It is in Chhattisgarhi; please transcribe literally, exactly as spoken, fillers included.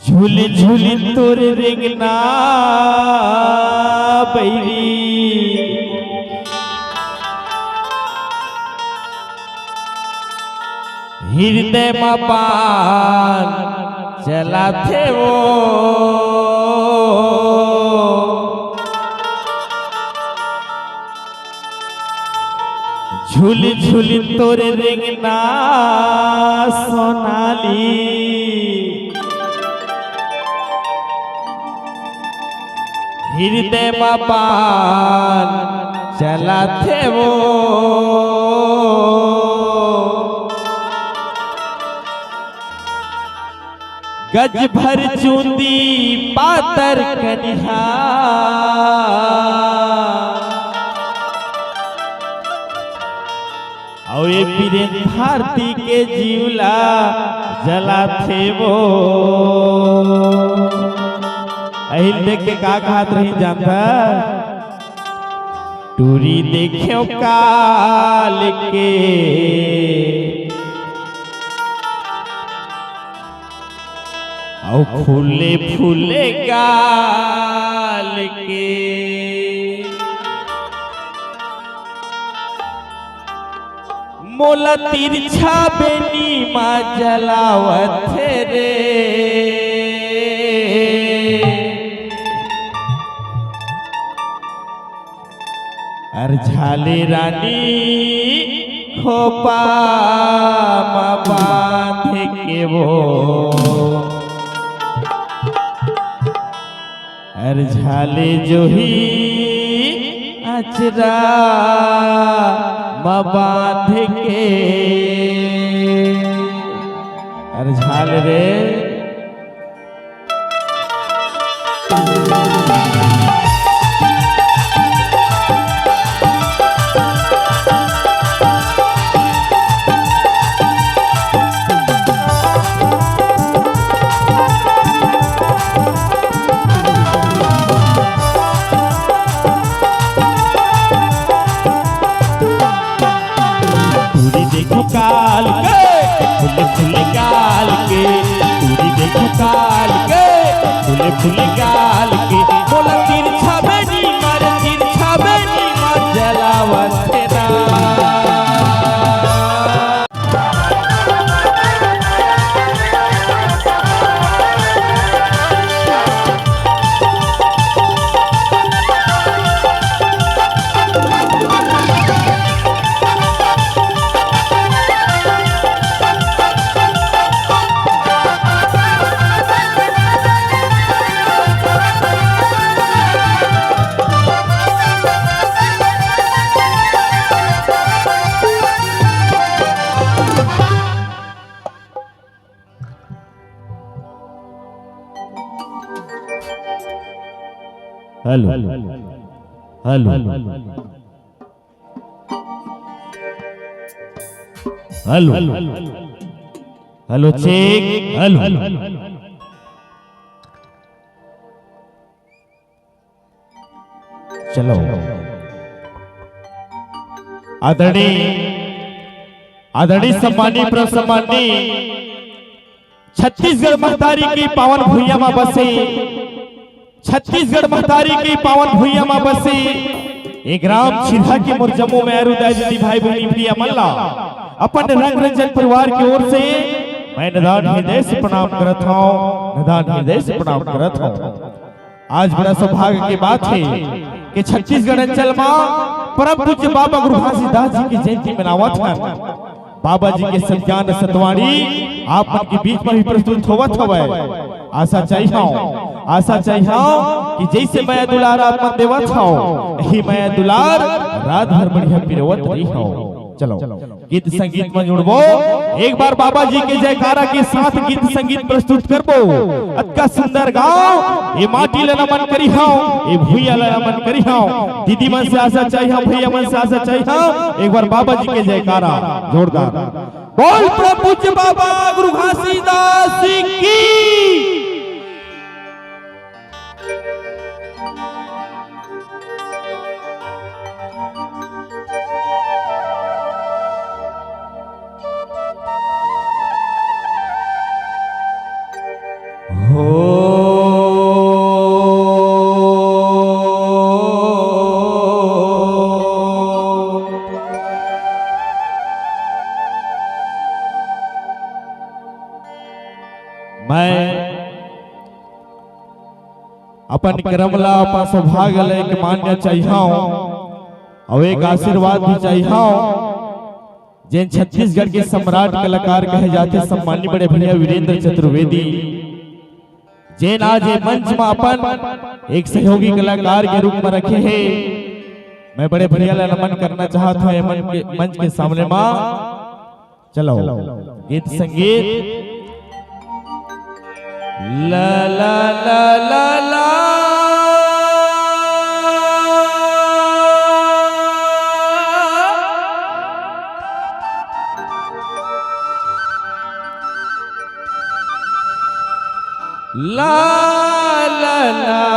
झुली झुली तोर रेंगना बइरी, हिरदय म बान चलाथे वो। झुली झुली तोर रेंगना सोनाली, हिरदय म बान चलाथे वो। गज भर चूंदी पातर कनिहा, अउ ए बीरेन भारती के जीव ला जलाथे वो। अहिल देख के का कहत रहिन जानथा? टूरी देखेंव काल के, अउ फूले फूले गाल के। मोला तिरछा बेनी मा जलावत रे। अर झाले रानी खोपा मा बांध के वो, अर झाले जोही अचरा मा बांध के, अर झाल रे। टूरी देखो काल के, फुले फुले गाल के। टूरी देखो काल के, फुले फुले गाल के। मोला तिरछा बेनी मार, तिरछा बेनी मार जलावत हे ना। Hello, hello, hello, check, hello. चलो, आदरणीय, आदरणीय, सम्मानी, परम सम्मानी, छत्तीसगढ़ महतारी की पावन भुइयां मा बसे, छत्तीसगढ़ महतारी की पावन भुइयां मा बसे, ए ग्राम छिरहा के मोर जम्मो मेहर उदाय दीदी भाई बहिनी भैया मन ला अपन रंग रंजन परिवार की ओर से मैं नदान हृदय से प्रणाम करत हौं, नदान हृदय से प्रणाम करत हौं। आज बड़ा सौभाग्य के बात हे कि छत्तीसगढ़ अंचल मा परम पूज्य बाबा गुरु घासीदास जी की जयंती मनावत हन। बाबा जी के सत ज्ञान सतवाणी आप मन के बीच मा भी प्रस्तुत होवत हवय। आशा चाहिहौं, आशा चाहिहौं कि जइसे मया दुलार आप मन देवत हव, यही मया दुलार रात भर बढ़िया पिरोवत रहिहौं। चलो। गीत संगीत मा जुड़बो, एक बार बाबा जी के जयकारा के साथ गीत संगीत प्रस्तुत करबो। अतका सुंदर गांव, ए माटी ला नमन करिहौं, ए भुइयां ला नमन करिहौं। दीदी मन से आशा चाहिहौं, भैया मन से आशा चाहिहौं, एक बार बाबा जी के जयकारा जोरदार। बोल प्रभु पूज्य बाबा गुरु घासीदास जी की। मैं अपन करम ला, अपन सौभाग्य ला एक मान्य चाहिहौं, अउ एक आशीर्वाद भी चाहिहौं, जेन छत्तीसगढ़ के सम्राट कलाकार कहे जाथे, सम्माननीय बड़े भैया वीरेंद्र चतुर्वेदी, जेन आज ये मंच म अपन एक सहयोगी कलाकार के रूप म रखे हे। मैं बड़े भैया ला नमन करना चाहत हौं ये मन के, मंच के सामने म। चलो, गीत संगीत। ला, ला, ला, ला, ला। ला, ला, ला।